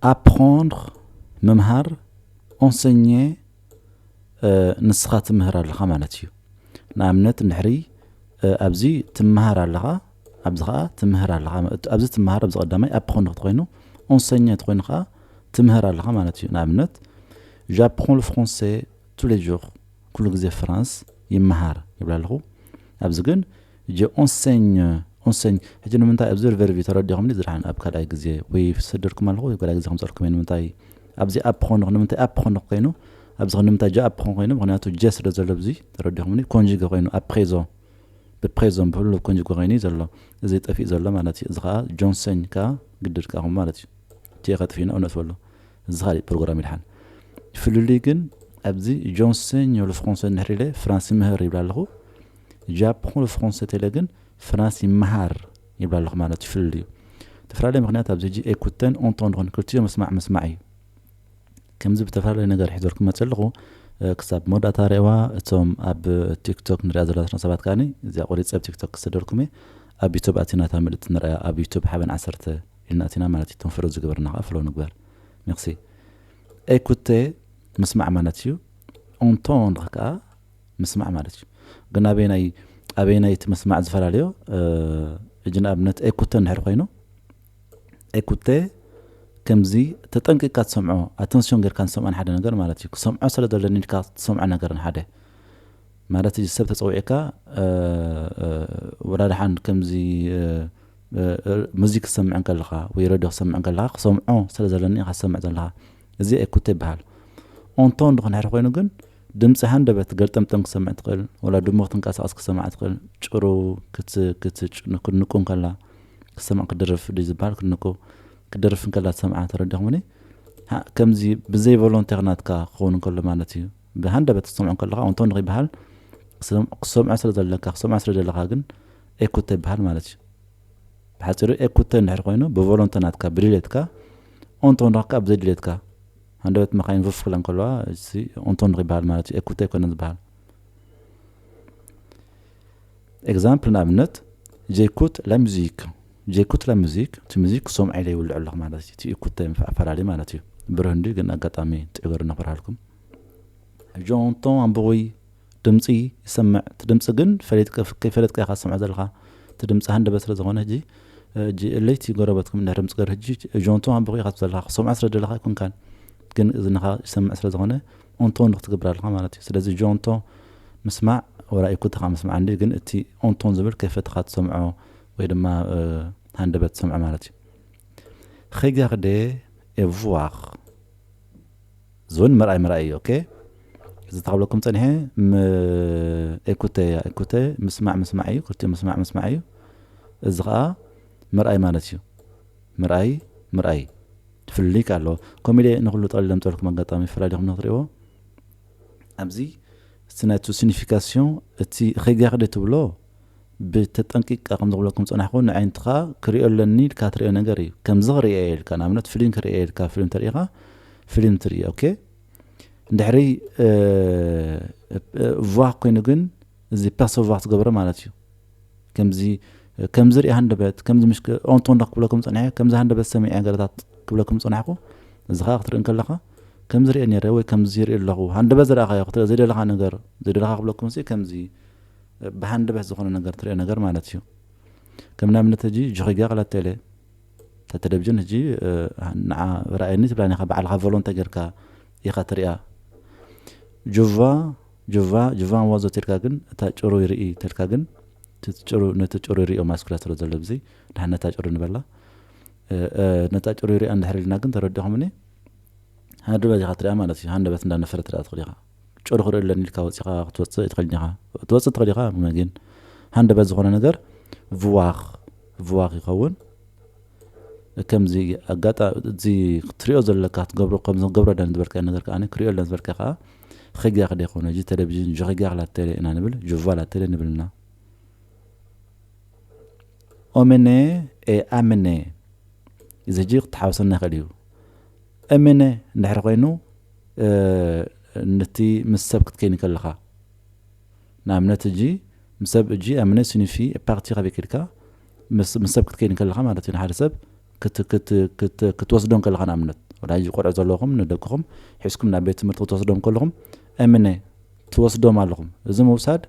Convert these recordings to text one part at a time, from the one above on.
Apprendre፣ ምምሃር። Enseigner፣ ንስኻ ትምህር ኣለኻ ማለት እዩ። ንኣብነት እንድሕሪ ኣብዚ ትምሃር ኣለኻ፣ ኣብዚ ኸዓ ትምህር ኣለኻ። ኣብዚ ትምሃር፣ ኣብዚ ቀዳማይ apprendre ተኾይኑ፣ enseigner ተኾይኑ ኸዓ ትምህር ኣለኻ ማለት እዩ። ንኣብነት j'apprends le français tous les jours፣ ኩሉ ግዜ ፍራንስ ይመሃር ይብል ኣለኹ። ኣብዚ ግን je enseigne፣ enseigne። ሕጂ ንምንታይ ኣብዚ verbe ተረዲኹምኒ ዝድሓን ኣብ ካልኣይ ግዜ ወይ ሰደድኩም ኣለኹ ወይ ካልኣይ ግዜ ከምፀልኩም እየ። ንምንታይ ኣብዚ apprendre፣ ንምንታይ apprendre ኮይኑ ኣብዚ ንምንታይ j'apprends ኮይኑ? ምክንያቱ je ስለ ዘሎ ኣብዚ ተረዲኹምኒ conjugué ኮይኑ ኣብ présent ብ présent ብህሉ conjugué ኮይኑ እዩ ዘሎ። እዚ ጠፊኡ ዘሎ ማለት እዩ። እዚ ከዓ j'enseigne ከዓ ግድድ ከዓ ማለት እዩ። እቲ ከጥፊእና እውነት በሎ። እዚ ካሊእ ፕሮግራም ይድሓን። ፍልልይ ግን ኣብዚ j'enseigne le français እንድሕር ኢለ ፍራንስ ይምህር ይብል ኣለኹ። J'apprends le français ተለ ግን ፍራንስ ይመሃር ይብል ኣለኹ ማለት እዩ። ፍልልዩ ተፈላለየ ምክንያት ኣብዚ ሕጂ écouter ን entendre ን ክልቲኡ ምስማዕ ምስማዕ እዩ። ከምዚ ብተፈላለየ ነገር ሒዘልኩም መፅእ ኣለኹ። ክሳብ መወዳእታ ርእዋ። እቶም ኣብ ቲክቶክ ንሪኣ ዘለና ሰባት ከዓኒ እዚኣ ቆሪፀ ኣብ ቲክቶክ ክሰደልኩም እየ። ኣብ ዩቱብ ኣቲና እታ ምልእቲ ንርኣያ። ኣብ ዩቱብ ሓበን ዓሰርተ ኢልና ኣቲና ማለት እዩ። እቶም ፈሎ ዝገበርና ከዓ ፈሎ ንግበር። Merci። Écouter ምስማዕ ማለት እዩ። Entendre ከዓ ምስማዕ ማለት እዩ። ግን ኣበየናይ ኣበየናይ እቲ ምስማዕ ዝፈላለዮ? ሕጂ ንኣብነት écouter እንድሕር ኮይኑ écouter ከምዚ ተጠንቂቕካ ትሰምዖ፣ attention ጌርካ ትሰምዖ ንሓደ ነገር ማለት እዩ። ክሰምዖ ስለ ዘለኒ ኢልካ ትሰምዖ ነገር ንሓደ ማለት እዚ ሰብ ተፀዊዕካ ወላ ደሓን ከምዚ ሙዚክ ክሰምዕ እንከለኻ ወይ ረድዮ ክሰምዕ እንከለኻ ክሰምዖ ስለ ዘለኒ ኢኻ ትሰምዕ ዘለኻ። እዚ écouter ይበሃል። Entendre እንድሕር ኮይኑ ግን ድምፂ ሃንደበት ገልጠምጠም ክሰምዕ ትኽእል፣ ወላ ድሙ ክትንቀሳቐስ ክሰምዓ ትኽእል፣ ጭሩ ክትንቁ እንከላ ክሰምዕ፣ ክድርፍ ድዩ ዝበሃል፣ ክትንቁ ክትደርፍ እንከላ ትሰምዓ። ተረዲኹምኒ? ከምዚ ብዘይ volonté ናትካ ክኸውን እንከሎ ማለት እዩ። ብሃንደበት ክትሰምዖ እንከለኻ entendre ይበሃል። ክሰምዖ ስለ ዘለካ ክሰምዖ ስለ ዘለካ ግን écouter ይበሃል ማለት እዩ። ብሓፂሩ écouter እንድሕር ኮይኑ ብ volonté ናትካ ብድሌትካ፣ entendre ከዓ ብዘይ ድሌትካ። ሃንደበት መኻይን ቭፍ ክብላ እንከለዋ entendre ይበሃል ማለት እዩ። Écouter ኣይኮነን ዝበሃል። Exemple ንኣብነት j'écoute la musique፣ j'écoute la musique፣ እቲ ሙዚክ ክሰምዖ ኢለ ይውልዕ ኣለኹ ማለት እዩ። እቲ écouter ምፍኣፈላለዩ ማለት እዩ። ብርህ እንዲ ግን ኣጋጣሚ ጥዕገሩ ነኽብርሃልኩም። J'entends un bruit፣ ድምፂ ይሰምዕ። እቲ ድምፂ ግን ፈሊጥካ ከይፈለጥካ ኢኻ ትሰምዖ ዘለኻ። እቲ ድምፂ ሃንደበት ስለ ዝኾነ ሕጂ ሕጂ ለይቲ ጎረበትኩም እንድሕር ድምፂ ገር ሕጂ j'entends un bruit ኢኻ ዘለኻ ክሰምዖ ስለ ዘለኻ ኣይኮንካን፣ ግን እዝንኻ ይሰምዕ ስለ ዝኾነ entendre ክትገብር ኣለኻ ማለት እዩ። ስለዚ j'entends ምስማዕ ወላ écouter ከዓ ምስማዕ እንዲ፣ ግን እቲ entendre ዝብል ከይፈትኻ ትሰምዖ ወይ ድማ ሃንደበት ትሰምዖ ማለት እዩ። Regarder et voir ዝውን ምርኣይ ምርኣይ እዩ። ኦኬ፣ እዚ ተኸብለኩም ፀኒሐ écouter እያ። Écouter ምስማዕ ምስማዕ እዩ። ክልቲኡ ምስማዕ ምስማዕ እዩ። እዚ ከዓ ምርኣይ ማለት እዩ። ምርኣይ ምርኣይ ፍልልይ ከዓ ኣለዎ። ከምኡ ኢለ ንኩሉ ጠቕሊለ ምፀልኩም ኣጋጣሚ ፈላሊኹም ንክትሪእዎ። ኣብዚ እቲ ናይቱ signification እቲ regarder ትብሎ ብተጠንቂቕካ ከም ዝብለኩም ፀናሕኩ ንዓይንትኻ ክሪኦ ኣለኒ ኢልካ ትሪኦ ነገር እዩ። ከምዚ ክሪኦ እየ ኢልካ ንኣብነት ፊልም ክሪኦ እየ ኢልካ ፊልም ተሪኢኻ ፊልም ትርኢ። ኦኬ፣ እንድሕሪ voir ኮይኑ ግን እዚ percevoir ትገብሮ ማለት እዩ። ከምዚ ከምዚ ርኢ ሃንደበት ከምዚ ምሽ entendre ክብለኩም ፀኒሐ ከምዚ ሃንደበት ሰሚዐ ገለታት ክብለኩም ፀናሕኩ። እዚ ከዓ ክትርኢ እንከለኻ ከምዚ ሪኦ ነይረ ወይ ከምዚ ርኢ ኣለኹ። ሃንደበት ዝረኣኻዮ ክትርኢ ዘይደለኻ ነገር ዘይደለኻ ክብለኩም ሲ ከምዚ ብሃንደበት ዝኾነ ነገር ትሪኦ ነገር ማለት እዩ። ከም ንኣብነት ሕጂ je regarde la télé፣ እታ ቴሌቪዥን ሕጂ ንዓ ርኣየኒ ትብላኒ ኢኻ። ባዕልኻ volonté ጌርካ ኢኻ ትሪኣ። Je vois je vois je vois un oiseau ተልካ ግን እታ ጭሩ ይርኢ ተልካ ግን ነቲ ጭሩ ይሪኦ ማስኩላ ስለ ዘሎ ብዚ ድሓን ነታ ጭሩ ንበላ። ነታ ጭሩ ይሪኣ እንድሕር ኢልና ግን ተረዲኹምኒ? ሃንደበት ኢኻ ትሪኣ ማለት እዩ። ሃንደበት እንዳነፈረ ትሪኣ ትኽእል ኢኻ። ጭሩ ክርኢ ኣለኒ ኢልካ ወፂኻ ክትወፅእ ኣይትኽእልን ኢኻ። ክትወፅእ ትኽእል ኢኻ ግን ሃንደበት ዝኾነ ነገር voir voir ይኸውን። ከምዚ ኣጋጣ እዚ ክትሪኦ ዘለካ ትገብሮ ከምዚ ክገብሮ ኣለኒ ዝበልካዮ ነገር ከዓ ክሪኦ ኣለኒ ዝበልካ ከዓ regarder ይኸውን። ሕጂ ቴሌቪዥን je regarde la télé ኢና ንብል je vois la télé ንብል ኢና። Emmener et amener እዚ ሕጂ ክተሓወሰና ይኽእል እዩ። Emmener እንድሕር ኮይኑ ነቲ ምስ ሰብ ክትከይን ከለኻ ንኣብነት ሕጂ ምስ ሰብ ሕጂ amener signifie partir avec ኢልካ ምስ ሰብ ክትከይን ከለኻ ማለት እዩ። ንሓደ ሰብ ክትወስዶ ከለኻ ንኣብነት ወላጅ ቆልዑ ዘለኹም ንደቅኹም ሒዝኩም ናብ ቤት ትምህርቲ ክትወስዶም ከለኹም እምነ ትወስዶም ኣለኹም። እዚ ምውሳድ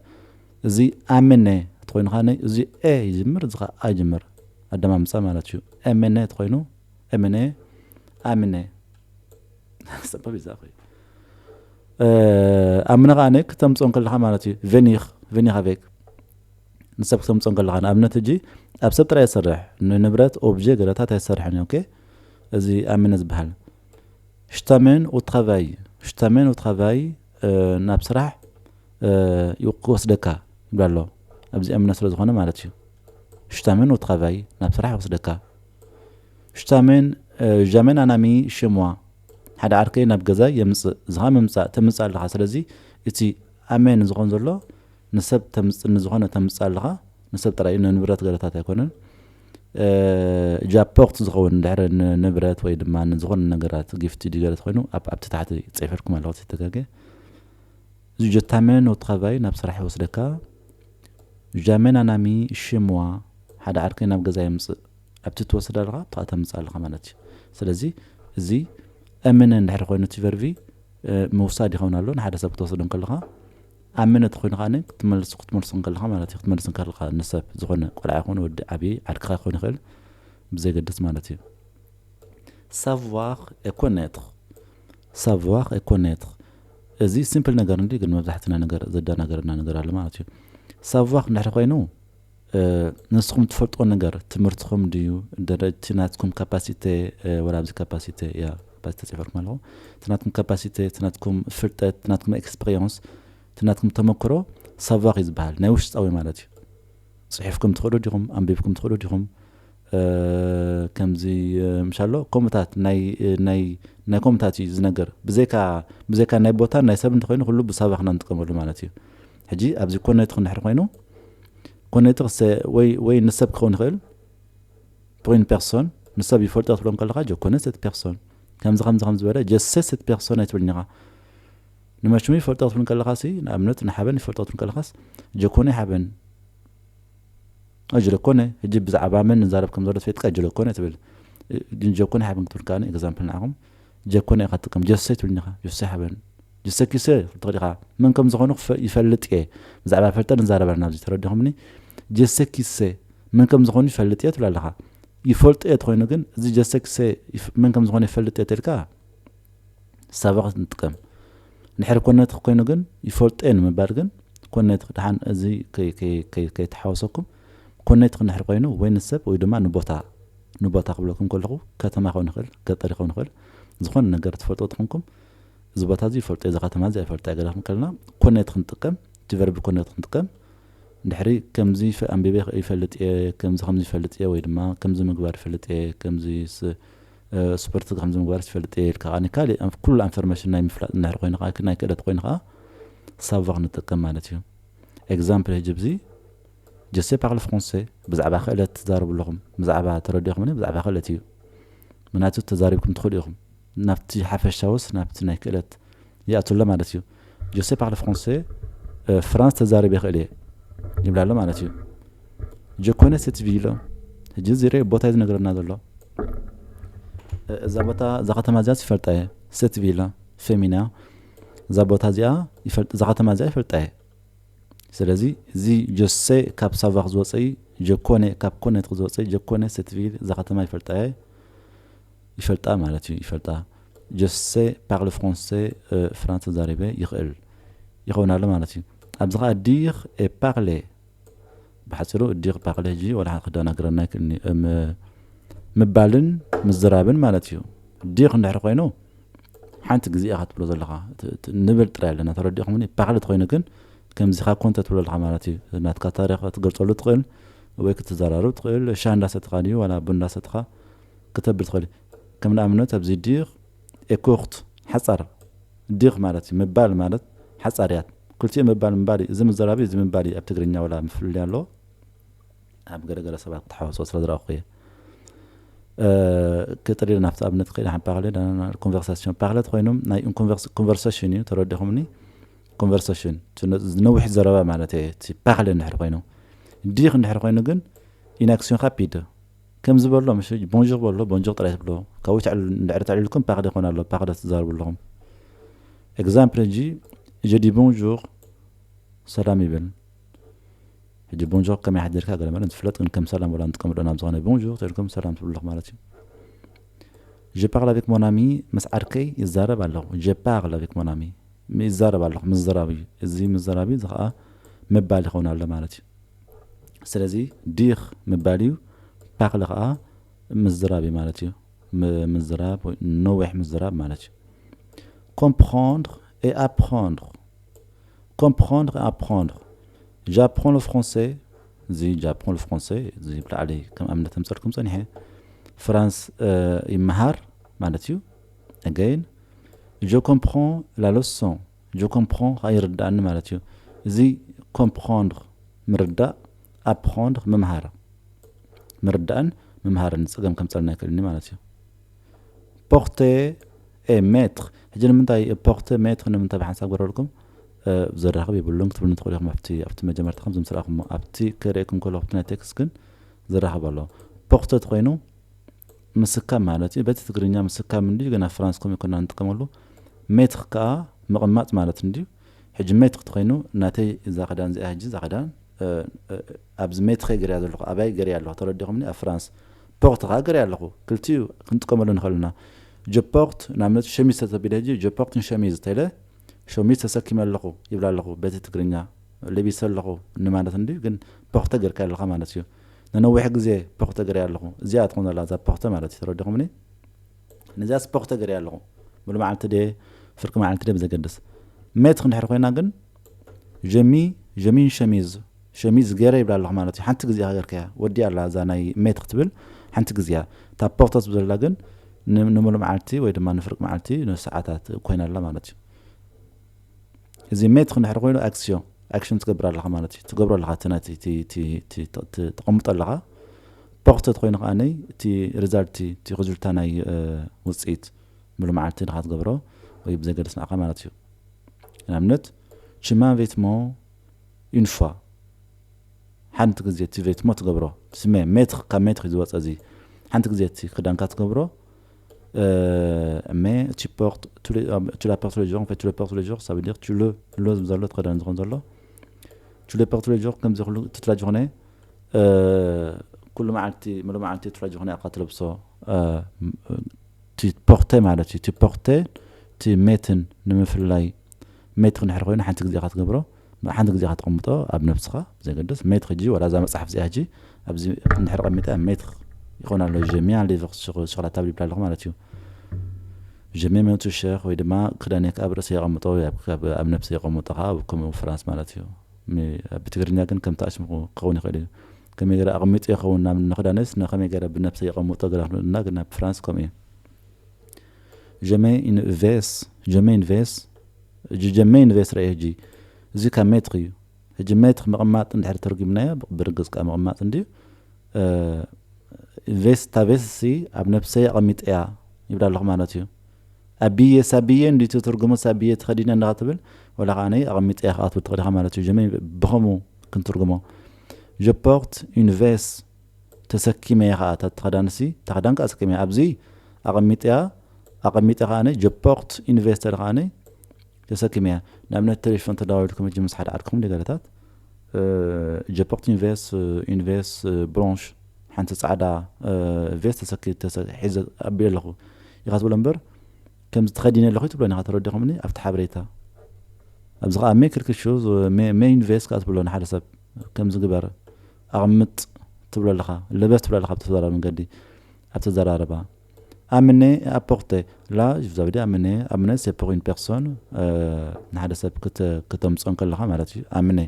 እዚ ኣምነ ተኾይኑ ኸዓ እዚ ኤ ይጅምር፣ እዚ ኸዓ ኣይጅምር ኣደማምፃ ማለት እዩ። እምነ ተኾይኑ እምነ ኣምነ ሰበብ ይዛኸ ኣምነ ኸዓ ክተምፅኦ ከለኻ ማለት እዩ። ቬኒኽ ቬኒኻ ቬክ ንሰብ ክተምፅኦ ከለኻ ንኣብነት ሕጂ ኣብ ሰብ ጥራይ ይሰርሕ ንንብረት ኦብጀ ገለታት ኣይሰርሕን እዩ። ኦኬ እዚ ኣምነ ዝበሃል ሽታሜን ኦትራቫይ ሽታሜን ኦትራቫይ ናብ ስራሕ ክወስደካ ይብላ ኣሎ። ኣብዚ ኣምነ ስለ ዝኾነ ማለት እዩ። ሽታሜን ኦትራቫይ ናብ ስራሕ ይወስደካ። ሽታሜን ጃሜን ኣናሚ ሽሟ ሓደ ዓርከይ ናብ ገዛ የምፅእ። ዝኻ ምምፃእ ተምፅእ ኣለኻ። ስለዚ እቲ ኣሜን ዝኾን ዘሎ ንሰብ ተምፅእ ንዝኾነ ተምፅእ ኣለኻ። ንሰብ ጥራይ እዩ፣ ንንብረት ገለታት ኣይኮነን። ጃፖርት ዝኸውን ድሕሪ ንብረት ወይ ድማ ንዝኾነ ነገራት ጊፍቲ ዲገረት ኮይኑ ኣብቲ ታሕቲ ፅሕፈልኩም ኣለኹ ተጋገ። እዚ ጀታሜን ኦትራቫይ ናብ ስራሕ ይወስደካ። ጃሜን ኣናሚ ሽምዋ ሓደ ዓርከይ ናብ ገዛ የምፅእ። ኣብቲ ትወስድ ኣለኻ ኣብቲ ተምፅእ ኣለኻ ማለት እዩ። ስለዚ እዚ እምን እንድሕር ኮይኑ እቲ ቨርቪ ምውሳድ ይኸውን ኣሎ። ንሓደ ሰብ ክትወስዶ ከለኻ ኣምን እቲ ኮይኑ ከዓ ክትመልሱ ክትመልሱ ከለኻ ማለት እዩ። ክትመልስ ከለኻ ንሰብ ዝኾነ ቆልዓ ይኹን ወዲ ዓብዪ ዓድካ ክኸውን ይኽእል ብዘይገድስ ማለት እዩ። ሳvoir et connaître ሳvoir et connaître እዚ ሲምፕል ነገር እንዲ ግን መብዛሕትና ነገር ዘደናገረና ነገር ኣሎ ማለት እዩ። ሳvoir እንድሕር ኮይኑ ንስኹም ትፈልጥዎ ነገር ትምህርትኹም ድዩ ደረጅቲ ናትኩም ካፓሲቴ ወላ ኣብዚ ካፓሲቴ ያ ካፓሲቴ ፅፈርኩም ኣለኹ እቲ ናትኩም ካፓሲቴ እቲ ናትኩም ፍልጠት እቲ ናትኩም ኤክስፔሪንስ እቲ ናትኩም ተመክሮ ሳvoir እዩ ዝበሃል ናይ ውሽጣዊ ማለት እዩ። ፅሒፍኩም ትኽእሉ ዲኹም ኣንቢብኩም ትኽእሉ ዲኹም ከምዚ ምሻሎ ከምኡታት ናይ ከምኡታት እዩ ዝነገር ብዘይካ ብዘይካ ናይ ቦታ ናይ ሰብ እንተኮይኑ ኩሉ ብሳባኽና ንጥቀመሉ ማለት እዩ። ሕጂ ኣብዚ ኮነትኽ እንድሕር ኮይኑ ኮነትኽ ወይ ንሰብ ክኸውን ይኽእል ፕሪን ፐርሶን ንሰብ ይፈልጦ ክትብሎ ከለካ ጀኮነ ሰት ፐርሶን ከምዚ ከምዚ ከም ዝበለ ጀሰ ሰት ፐርሶን ኣይትብልኒ ኢኻ። ንመሽሙ ይፈልጦ ክትብል ከለካ ሲ ንኣብነት ንሓበን ይፈልጦ ክትብል ከለካስ ጀኮነ ሓበን ጀለኮነ ሕጂ ብዛዕባ መን ንዛረብ ከም ዘሎ ትፈልጥካ ጀለኮነ ትብል ግን ጀኮነ ሓበን ክትብል ከኣ ኤግዛምፕል ንዓኹም ጀኮነ ኢኻ ትጥቀም ጀሰ ትብልኒ ኢኻ ጀሰ ሓበን ጀሰ ኪሰ ትኽእል ኢኻ መን ከም ዝኾኑ ይፈልጥ እየ ብዛዕባ ፈልጠ ንዛረብ ኣለና ኣብዚ ተረዲኹምኒ ጀሰ ኪሰ መን ከም ዝኾኑ ይፈልጥ እየ ትብል ኣለኻ ይፈልጥ እየ ተኮይኑ ግን እዚ ጀሰ ኪሰ መን ከም ዝኾኑ ይፈልጥ እየ ተልካ ሳባኽ ንጥቀም እንድሕር ኮነትኽ ኮይኑ ግን ይፈልጦ እየ ንምባል ግን ኮነትኽ ደሓን እዚ ከይተሓወሰኩም ኮነትኽ እንድሕር ኮይኑ ወይ ንሰብ ወይ ድማ ንቦታ ንቦታ ክብለኩም ከለኹ ከተማ ክኸውን ይኽእል ገጠር ይኸውን ይኽእል ዝኾነ ነገር ትፈልጦ ትኾንኩም እዚ ቦታ እዚ ይፈልጦ እዚ ከተማ እዚ ኣይፈልጦ ገለ ክንከልና ኮነትኽ ንጥቀም እቲ ቨርቢ ኮነትኽ ንጥቀም እንድሕሪ ከምዚ ኣንቢበ ይፈልጥ እየ ከምዚ ከምዚ ይፈልጥ እየ ወይ ድማ ከምዚ ምግባር ይፈልጥ እየ ከምዚ ስፖርት ከምዚ ምግባር ይፈልጥ እየ ኢልካ ከኣ ካልእ ኩሉ ኣንፈርሜሽን ናይ ምፍላጥ እንድሕር ኮይኑ ከዓ ናይ ክእለት ኮይኑ ከዓ ሳvoir ንጥቀም ማለት እዩ። ኤግዛምፕል ሕጂ ብዚ ጀሴ ፓርል ፍሮንሴ ብዛዕባ ክእለት ትዛረቡ ኣለኹም ብዛዕባ ተረዲኹምኒ ብዛዕባ ክእለት እዩ ምናቱ ተዛሪብኩም ትኽእሉ ኢኹም ናብቲ ሓፈሻውስ ናብቲ ናይ ክእለት ይኣትሎ ማለት እዩ። ጀሴ ፓርል ፍሮንሴ ፍራንስ ተዛሪብ ይኽእል እየ ይብላ ኣሎ ማለት እዩ። ጀኮነ ሴትቪሎ ሕጂ ዝረ ቦታ ዝነገረና ዘሎ እዛ ቦታ እዛ ከተማ እዚኣ ይፈልጣ እየ ሴትቪሎ ፌሚና እዛ ቦታ እዚኣ እዛ ከተማ እዚኣ ይፈልጣ እየ ስለዚ እዚ ጀሴ ካብ ሳቫክ ዝወፀ እዩ ጀኮነ ካብ ኮነት ዝወፀ ጀኮነ ሴትቪል እዛ ከተማ ይፈልጣ እየ ይፈልጣ ማለት እዩ ይፈልጣ ጀሴ ፓርል ፍሮንሴ ፍራንስ ተዛሪበ ይኽእል ይኸውን ኣሎ ማለት እዩ ኣብዚ ከዓ ዲር ኤ ፓርሌ ብሓፂሩ ዲር ፓርሌ ሕጂ ወላ ክዳናግረና ይክእልኒ ምባልን ምዝራብን ማለት እዩ ዲር እንድሕር ኮይኑ ሓንቲ ግዜ ኢኻ ትብሎ ዘለኻ ንብል ጥራይ ኣለና ተረዲእኹምኒ ፓርሌ ተኮይኑ ግን ከምዚኻ ኮንተ ትብሎ ኣለኻ ማለት እዩ ናትካ ታሪክ ክትገልፀሉ ትኽእል ወይ ክትዘራርብ ትኽእል ሻ እንዳሰትኻ ድዩ ዋላ ቡን እንዳሰትኻ ክተብል ትኽእል ከም ንኣብነት ኣብዚ ዲር ኤኮርት ሓፃር ዲር ማለት እዩ ምባል ማለት ሓፃር እያ ክልቲኡ ምባል ምባል እዩ እዚ ምዘራብ እዚ ምባል እዩ ኣብ ትግርኛ ዋላ ምፍልልይ ኣለዎ ኣብ ገለገለ ሰባት ክትሓወሶ ስለ ዝረኣኹ እየ ክጥሪ ናብቲ ኣብነት ከይዳ ሓን ፓርለ ኮንቨርሳሲዮን ፓርለ ተኮይኖም ናይ ኮንቨርሳሽን እዩ ተረዲኹምኒ ኮንቨርሳሽን ዝነውሕ ዘረባ ማለት እየ እቲ ፓርለ እንድሕር ኮይኑ ዲር እንድሕር ኮይኑ ግን ኢናክሲዮን ካፒድ ከም ዝበሎ፣ ምሽ፣ ቦንጆር በሎ፣ ቦንጆር ጥራይ ትብሎ። ካብኡ ትዕል-፣ እንድሕር ተዕሊልኩም ፓርለ ይኾን ኣሎ፣ ፓርለ ትዛረቡ ኣለኹም። ኤግዛምፕል፣ ሕጂ፣ ጀዲ ቦንጆር፣ ሰላም ይብል። ሕጂ ቦንጆር ከመይ ሓዲርካ ገለ መለ ዝፍለጥ፣ ግን ከም ሰላም ወላ ንጥቀመሉ ናብ ዝኾነ ቦንጆር ተልኩም ሰላም ትብሉ ኣለኹም ማለት እዩ። ጀ ፓርል ኣቬክ ሞን ኣሚ፣ ምስ ዓርከይ ይዛረብ ኣለኹ። ጀ ፓርል ኣቬክ ሞን ኣሚ፣ ይዛረብ ኣለኹ፣ ምዝራብ እዩ። እዚ ምዝራብ እዩ፣ እዚ ኸዓ ምባል ይኸውን ኣሎ ማለት እዩ። ስለዚ ዲር ምባል እዩ፣ ፓርለ ኸዓ ምዝራብ እዩ ማለት እዩ። ም-፣ ምዝራብ ወይ ነዊሕ ምዝራብ ማለት እዩ። ኮምፕሮንድር ኤ ኣፕሮንድር። ኮምፕሮንድር ኤ ኣፕሮንድር። ጃፕሮን ለ ፍራንሴ፣ እዚ ጃፕሮን ለ ፍራንሴ፣ እዚ ብላዕሊ ከም ኣብነት ተምፀልኩም ፀኒሐ። ፍራንስ፣ እ፣ ይመሃር ማለት እዩ። ኣገይን፣ ጀ ኮምፕሮን ላ ለሶን። ጀ ኮምፕሮን ኸዓ ይርዳእኒ ማለት እዩ። እዚ ኮምፕሮንድር ምርዳእ፣ ኣፕሮንድር ምምሃር። ምርዳእን ምምሃርን ጸገም ከምጸልና ይክእልኒ ማለት እዩ። ፖርቴ ኤ ሜትር። ሕጂ ንምንታይ ፖርቴ ሜትር ንምንታይ ብሓንሳብ ገረልኩም? እ፣ ዘራኽብ የብሉን ክትብሉ ትኽእሉ ኢኹም። ኣብቲ፣ ኣብቲ መጀመርታ ከም ዝምስራኹም ኣብቲ ከርእየኩም ከለኹ ኣብቲ ናይ ቴክስት ግን ዘራኽብ ኣሎ። ፖርቴ ተኾይኑ ምስካም ማለት እዩ። በቲ ትግርኛ ምስካም እንዲ ግን ኣብ ፍራንስ ከምኡ ይኮና ንጥቀመሉ። ሜትር ከኣ ምቕማጥ ማለት እንድዩ። ሕጂ ሜትር ተኾይኑ ናተይ እዛ ክዳን እዚኣ ሕጂ እዛ ክዳን፣ እ፣ እ፣ ኣብዚ ሜትር ገርያ ዘለኹ፣ ኣባይ ገርያ ኣለኹ፣ ተረዲኹምኒ? ኣብ ፍራንስ ፖርት ከኣ ገርያ ኣለኹ። ክልቲኡ ክንጥቀመሉ ንኽእል ኢና። ጀፖርት ንኣብነት ሸሚዝ ተተቢለ ሕጂ ጀፖርት ንሸሚዝ ተለ ሸሚዝ ተሰኪመ ኣለኹ ይብላ ኣለኹ። በቲ ትግርኛ ለቢሰ ኣለኹ ንማለት እንድዩ፣ ግን ፖርተ ገርካ ኣለኻ ማለት እዩ። ንነዊሕ ግዜ ፖርተ ገርያ ኣለኹ። እዚኣ ትኾን ዘላ እዛ ፖርተ ማለት እዩ። ተረዲኹምኒ? ነዚኣ ስፖርተ ገርያ ኣለኹ። ሙሉእ መዓልቲ ድየ ፍርቂ መዓልቲ ድየ ብዘገድስ። ሜትር እንድሕር ኮይና ግን ጀሚ፣ ጀሚን ሸሚዝ፣ ሸሚዝ ገይረ ይብላ ኣለኹ ማለት እዩ። ሓንቲ ግዜ ኢኻ ገርካያ። ወዲኣ ኣላ እዛ ናይ ሜትር ክትብል ሓንቲ ግዜ እያ። እታ ፖርተ ትብል ዘላ ግን ን-፣ ንሙሉእ መዓልቲ ወይ ድማ ንፍርቂ መዓልቲ ንሰዓታት ኮይና ኣላ ማለት እዩ። እዚ ሜትር እንድሕር ኮይኑ ኣክስዮ፣ ኣክሽን ትገብር ኣለኻ ማለት እዩ። ትገብሮ ኣለኻ፣ እቲ ናይቲ፣ እቲ፣ እቲ፣ እቲ፣ እቲ፣ እቲ ተቐምጦ ኣለኻ። ፖርተ ተኾይኑ ከኣ እቲ ሪዛልት፣ እቲ ሪዙልታ ናይ፣ እ፣ ውጽኢት ሙሉ መዓልቲ ንኻ ትገብሮ ወይ ብዘገድስ ንዓኻ ማለት እዩ። ንኣብነት፣ ችማ ቬትሞ ዩን ፏ፣ ሓንቲ ግዜ እቲ ቬትሞ ትገብሮ። ስሜ ሜትር፣ ካብ ሜትር እዩ ዝወጸ እዚ። ሓንቲ ግዜ እቲ ክዳንካ ትገብሮ። እ፣ mais tu portes tous les, euh, tu la portes tous les jours, en fait, tu le portes tous les jours, ça veut dire tu le, le ዘሎ እቲ ክዳን ዝኸውን ዘሎ። Tu le portes tous les jours፣ ከምዚ ኩሉ እቲ ትላጅ ዝኾነ፣ እ፣ ኩሉ መዓልቲ፣ ሙሉ መዓልቲ ትላጅ ዝኾነ ኣካ ትለብሶ፣ እ፣ ም-፣ እቲ ፖርቴ ማለት እዩ። እቲ ፖርቴ፣ እቲ ሜትን ንምፍላይ፣ ሜትር እንድሕር ኮይኑ ሓንቲ ግዜ ኢኻ ትገብሮ፣ ሓንቲ ግዜ ኢኻ ተቐምጦ ኣብ ነብስኻ ብዘገድስ። ሜትር ሕጂ ዋላ እዛ መጽሓፍ እዚኣ ሕጂ ኣብዚ እንድሕር ቀሚጠ ሜትር ይኾን ኣሎ። Je mets un livre sur, sur la table ይብላ ኣለኹ ማለት እዩ። Je mets mon t-shirt ወይ ድማ ክዳነይ ከኣ ኣብ ርእሰ የቐምጦ ወይ ኣብ፣ ኣብ፣ ኣብ ነብሰ የቐምጦ ከኣ ኣብ ኮንፈረንስ ማለት እዩ። ሚ-፣ ብትግርኛ ግን ከምቲ ኣሽሙ ክኸውን ይኽእል እዩ። ከመይ ገይረ ኣቐሚጡ ይኸውን ናብ ንኽዳነይስ ንኸመይ ገይረ ብነብሰ የቐምጦ ገለ ክንብልና ግን ኣብ ፍራንስ ከምኡ እዩ። Je mets une veste, je mets une veste፣ ሕጂ je mets une veste ርአ ሕጂ። እዚ ካብ ሜትር እዩ። ሕጂ ሜትር ምቕማጥ እንድሕር ተርጉምናዮ፣ ብርግጽ ካብ ምቕማጥ እንድዩ። እ፣ ቬስት፣ እታ ቬስት ሲ ኣብ ነብሰይ ኣቐሚጠያ ይብላ ኣለኹ ማለት እዩ። ኣቢየ፣ ሳቢየ እንድዩ እቲ ትርጉሙ፣ ሳቢየ ተኸዲነ እንዳ ትብል፣ ወላ ከኣ ኣነ ኣቐሚጠያ ከኣ ትብል ትኽእል ኢኻ ማለት እዩ። Je mets ብኸምኡ ክንትርጉሞ። Je porte une veste፣ ተሰኪመ እየ ከኣ፣ እታ ተኸዳንሲ፣ እታ ክዳን ከኣ ተሰኪመ እየ። ኣብዚ ኣቐሚጠያ፣ ኣቐሚጠ ከኣ ኣነ je porte une veste ከኣ ኣነ ተሰኪመ እያ። ንኣብነት ቴሌፎን ተደዋዊልኩም ሕጂ ምስ ሓደ ዓድኩም ገለታት፣ እ፣ je porte une veste፣ une veste፣ እ፣ blanche፣ ሓንቲ ጻዕዳ፣ እ፣ ቬስት ተሰኪ-፣ ተሰ-፣ ሒዘ ኣቢለ ኣለኹ ኢኻ ትብሎ እምበር፣ ከምዚ ተኸዲነ ኣለኹ ትብሎ ኢኻ፣ ተረዲኹምኒ? ኣብቲ ሓበሬታ። ኣብዚ ኸኣ mets quelque chose፣ እ፣ mets፣ mets une veste ከኣ ትብሎ ንሓደ ሰብ፣ ከምዚ ግበር፣ ኣቕምጥ ትብሎ ኣለኻ፣ ልበስ ትብሎ ኣለኻ፣ ኣብቲ ተዘራረባ መንገዲ፣ ኣብቲ ተዘራረባ። Amener, apporter። Là, je vous avais dit amener, amener, c'est pour une personne፣ እ፣ ንሓደ ሰብ ክተ-፣ ክተምጽኦ እንከለኻ ማለት እዩ። Amener።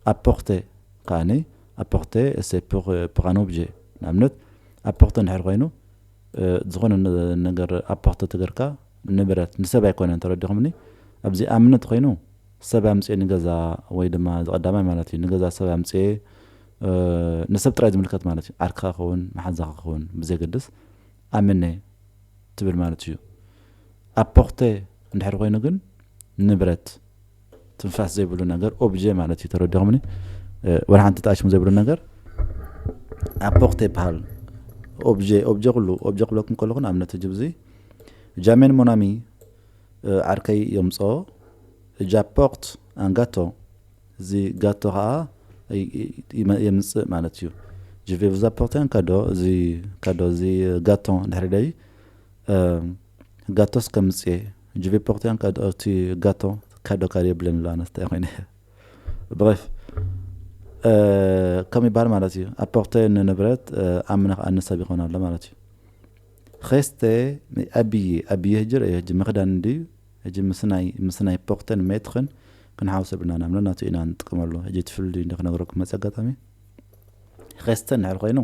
Apporter ከኣኒ፣ apporter፣ c'est pour, እ፣ pour un objet። ንኣብነት፣ apporter እንድሕር ኮይኑ፣ እ፣ ዝኾነ ነ-፣ ነገር apporter ተገርካ ንብረት፣ ንሰብ ኣይኮነን፣ ተረዲኹምኒ? ኣብዚ amener ተኾይኑ፣ ሰብ ኣምጽኤ ንገዛ ወይ ድማ ዝቐዳማይ ማለት እዩ። ንገዛ ሰብ ኣምጽኤ፣ እ፣ ንሰብ ጥራይ ዝምልከት ማለት እዩ። ዓርክኻ ክኸውን፣ መሓዛኻ ክኸውን ብዘገድስ amener ትብል ማለት እዩ። Apporter እንድሕር ኮይኑ ግን ንብረት፣ ትንፋስ ዘይብሉ ነገር፣ objet ማለት እዩ። ተረዲኹምኒ? እ፣ ወላ ሓንቲ ተኣሽሙ ዘይብሉ ነገር apporter ይበሃል። objet objet ኩሉ objet ክብለኩም ከለኹ ንኣብነት ሕጂ ብዚ jamais mon ami ዓርከይ የምፅኦ j'apporte un gâteau እዚ gâteau ከዓ የምፅእ ማለት እዩ። Je vais vous apporter un cadeau እዚ cadeau እዚ gâteau እንድሕር ደይ gâteau እስከ ምፅእ je vais porter un cadeau እቲ gâteau cadeau ካል የብለን ኣሎ ኣነስታይ ኮይነ bref ከም ይበሃል ማለት እዩ። apporter ንንብረት ኣምነ ከዓ ንሰብ ይኾን ኣሎ ማለት እዩ። rester habillé habillé ሕጂ ርእ ሕጂ ምኽዳን እንድዩ ሕጂ ምስናይ ምስናይ porter ን mettre ን ክንሓውስ ብና ናምነ ናቱ ኢና ንጥቀመሉ። ሕጂ ትፍልልዩ እንደ ክነግረኩም መፅ ኣጋጣሚ rester እንድሕር ኮይኑ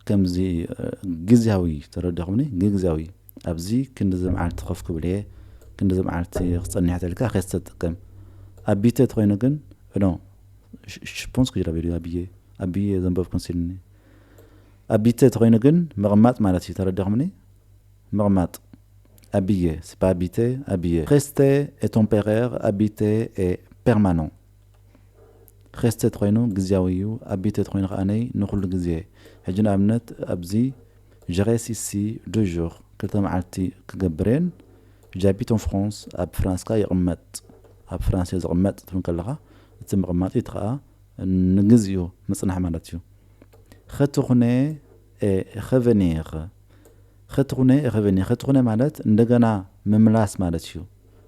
ከምዚ ግዝያዊ ተረዲኹምኒ ግዝያዊ ኣብዚ ክንዲ ዝመዓልቲ ኮፍ ክብል እየ ክንዲ ዝመዓልቲ ክፀኒሕ ተልካ rester ትጥቀም። habiter ተኮይኑ ግን no je pense que j'avais lu habiller habiller ዘንበብኩን ሲልኒ habiter ተኮይኑ ግን ምቕማጥ ማለት እዩ። ተረዲኹምኒ ምቕማጥ habiller c'est pas habiter habiller rester est temporaire habiter est permanent rester ተኮይኑ ግዝያዊ እዩ። habiter ተኮይኑ ከዓነይ ንኩሉ ግዜ ሕጂ ንኣብነት ኣብዚ je reste ici deux jours ክልተ መዓልቲ ክገብር እየን j'habite en France ኣብ ፍራንስ ከዓ ይቕመጥ ኣብ ፍራንስ እየ ዝቕመጥ ትብል ከለኻ እቲ ምቕማጥ እቲ ከዓ ንግዚኡ ምፅናሕ ማለት እዩ። retourner et revenir retourner et revenir retourner ማለት እንደገና ምምላስ ማለት እዩ።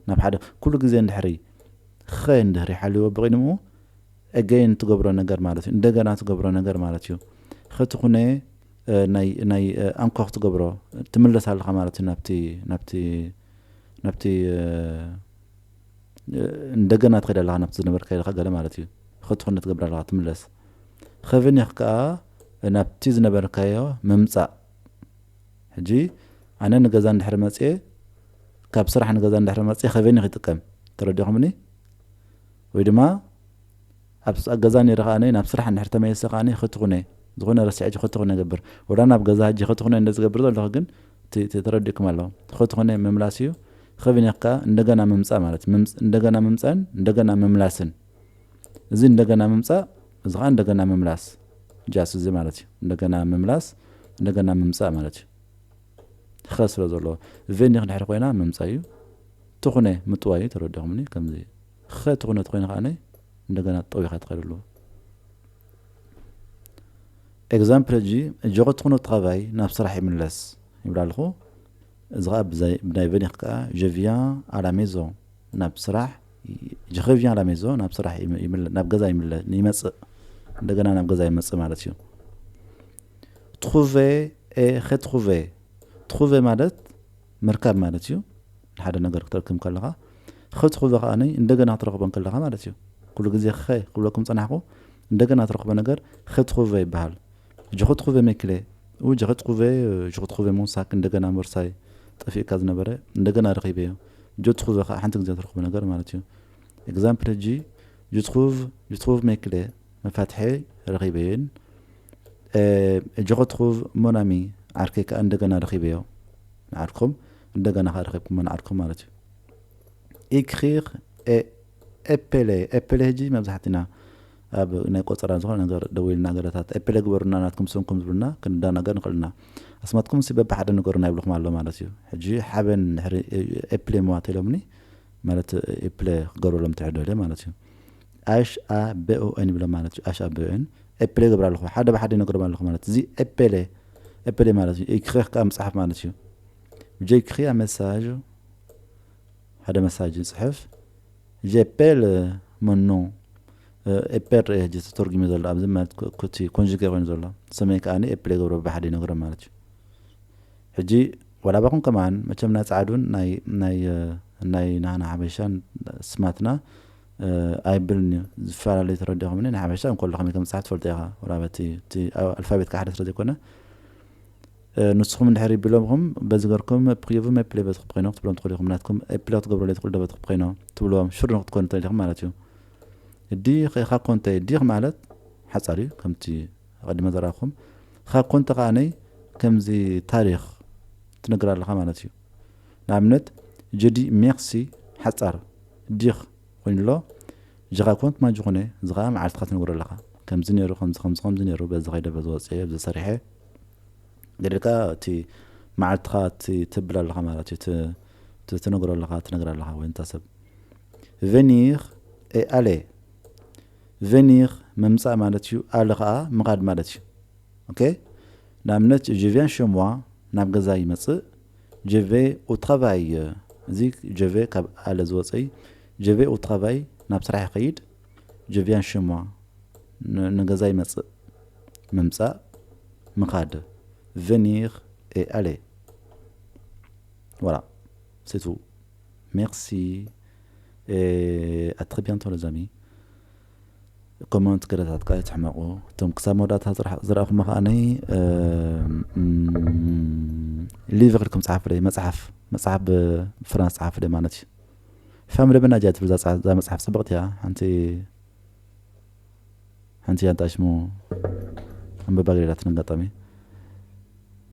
ናብ ሓደ ኩሉ ግዜ እንድሕሪ ኸ እንድሕሪ ሓልዎ ብቕድምኡ again ትገብሮ ነገር ማለት እዩ። እንደገና ትገብሮ ነገር ማለት እዩ። retourner ናይ ናይ encore ትገብሮ ትምለስ ኣለኻ ማለት እዩ ናብቲ ናብቲ ናብቲ እንደገና ትኸይድ ኣለኻ ናብቲ ዝነበርካዮ ኢልካ ገለ ማለት እዩ። retourner ትገብር ኣለኻ ትምለስ። revenir ከዓ ናብቲ ዝነበርካዮ ምምፃእ። ሕጂ ኣነ ንገዛ እንድሕር መፅየ ካብ ስራሕ ንገዛ እንድሕር መፅየ revenir ይጥቀም ተረዲኹምኒ? ወይ ድማ ኣብ ገዛ ነይረ ከዓኒ ናብ ስራሕ እንድሕር ተመሊሰ ከዓኒ retourner ዝኾነ ረሲዐ ሕጂ retourner እገብር ወላ ናብ ገዛ ሕጂ retourner እንደ ዝገብር ዘለኹ ግን ተረዲእኩም ኣለኹም። retourner ምምላስ እዩ። revenir ከዓ እንደገና ምምፃእ ማለት እዩ። እንደገና ምምፃእን እንደገና ምምላስን እዚ እንደገና ምምፃእ እዚ ከዓ እንደገና ምምላስ just እዚ ማለት እዩ። እንደገና ምምላስ እንደገና ምምፃእ ማለት እዩ። ኸ ስለ ዘለዎ venir እንድሕር ኮይና ምምፃእ እዩ። retourner ምጥዋይ እዩ። ተረዲኹምኒ? ከምዚ ኸ retourner ተኮይና ከዓኒ እንደገና ጠዊኻ ትኸደሉ። exemple ሕጂ je retourne au travail ናብ ስራሕ ይምለስ ይብል ኣለኹ። እዚ ከዓ ብናይ venir ከዓ je viens à la maison ናብ ስራሕ je reviens à la maison ናብ ስራሕ ናብ ገዛ ይምለስ ይመፅእ እንደገና ናብ ገዛ ይመፅእ ማለት እዩ። trouver et retrouver trouver ማለት ምርካብ ማለት እዩ። ንሓደ ነገር ክትረክብ ከለኻ retrouver ከዓ እንደገና ክትረኽቦ ከለኻ ማለት እዩ። ኩሉ ግዜ ኸ ክብለኩም ፀናሕኩ እንደገና ትረኽቦ ነገር retrouver ይበሃል። je retrouve mes clés ou je retrouve je retrouve mon sac እንደገና ቦርሳይ ጠፊእካ ዝነበረ እንደገና ረኺበዮ። je trouve ከዓ ሓንቲ ግዜ ትረኽቦ ነገር ማለት እዩ። exemple ሕጂ je trouve je trouve mes clés መፋትሐይ ረኺበየን። je retrouve mon ami ዓርከይ ከዓ እንደገና ረኺበዮ። ንዓርኩም እንደገና ከዓ ረኺብኩሞ ንዓርኩም ማለት እዩ። écrire et appeler appeler ሕጂ መብዛሕትና ኣብ ናይ ቆፀራ ዝኾነ ነገር ደዊልና ገለታት appeler ግበሩና ናትኩም ስምኩም ዝብሉና ክንዳናገር ንኽእልና ኣስማትኩም ሲ በብሓደ ንገሩና ይብልኩም ኣሎ ማለት እዩ። ሕጂ ሓበን ድሕሪ appeler moi ተኢሎምኒ ማለት appeler ክገብረሎም ትሕደለ ማለት እዩ። H A B O N ይብሎም ማለት እዩ። H A B O N appeler ይገብር ኣለኹ ሓደ ብሓደ ይነግሮም ኣለኹ ማለት እዚ appeler appeler ማለት እዩ። écrire ከዓ ምፅሓፍ ማለት እዩ። j'écris un message ሓደ message ይፅሕፍ j'appelle mon nom appeler ሕጂ ተተርጉሚ ዘሎ ኣብዚ ማለት ኮቲ conjuguer ኮይኑ ዘሎ ሰመይ ከዓ appeler ይገብሮ ብሓደ ይነግሮም ማለት እዩ። ሕጂ ዋላ ባኹም ከማን መቸም ናይ ፃዕዱን ናይ ናህና ሓበሻን ስማትና ኣይብልን እዩ። ዝፈላለዩ ተረዲኹምኒ ንሓበሻ እንከሎ ከመይ ከም ዝፅሓፍ ትፈልጦ ኢኻ። ወላ በቲ ኣልፋቤት ከዓ ሓደ ስለ ዘይኮነ ንስኹም እንድሕር ይብሎምኹም በዚ ገርኩም ፕሪቭ መፕሌ በትኹም ኮይኖም ክትብሎም ትኽእሉ ኢኹም። ናትኩም ኤፕሌ ክትገብሩ ለይ ትኽእሉ ዶ በትኹም ኮይኖም ትብልዎም ሽር ንክትኮኑ ትኽእሉ ኢኹም ማለት እዩ። እዲ ኻ ኮንተ ዲኽ ማለት ሓፃር እዩ። ከምቲ ኣቐዲመ ዘረኣኹም ኻ ኮንተ ከዓነይ ከምዚ ታሪኽ ትነግር ኣለኻ ማለት እዩ። ንኣብነት ጀዲ ሜክሲ ሓፃር ዲኽ ኮይኑ ኣሎ ጅኻ ኮንት ማጅ ኾነ እዚ ኸዓ መዓልትኻ ትነግሮ ኣለኻ ከምዚ ነይሩ ከምዚ ከምዚ ከምዚ ነይሩ በዚ ኸይደ በዚ ወፅአ በዚ ሰሪሐ ገዲርካ እቲ መዓልትኻ እቲ ትብል ኣለኻ ማለት እዩ። ትነግሮ ኣለኻ፣ ትነግር ኣለኻ ወይ እንታ ሰብ። Venir et aller። Venir ምምፃእ ማለት እዩ። Aller ከዓ ምኻድ ማለት እዩ። ኦኬ፣ ንኣብነት je viens chez moi፣ ናብ ገዛ ይመፅእ። Je vais au travail፣ እዚ je vais ካብ aller ዝወፀ እዩ። Je vais au travail፣ ናብ ስራሕ ይኸይድ። Je viens chez moi፣ ንገዛ ይመፅእ። ምምፃእ፣ ምኻድ። Venir et aller. Voilà, c'est tout. Merci et à très bientôt, les amis. ኮመንት ገለታት ከዓ ይትሕመቑ። እቶም ክሳብ መወዳእታ ዝረኣኹም ከዓነይ፣ ሊቭ ክልኩም ፀሓፍለይ። መፅሓፍ መፅሓፍ ብፍራንስ ፀሓፍለይ ማለት እዩ። ፋም ለበና ጃ ትብል እዛ መፅሓፍ ፅብቕቲ እያ። ሓንቲ ሓንቲ ያንጣሽሙ ኣንበባ ገሌላትን ኣጋጣሚ።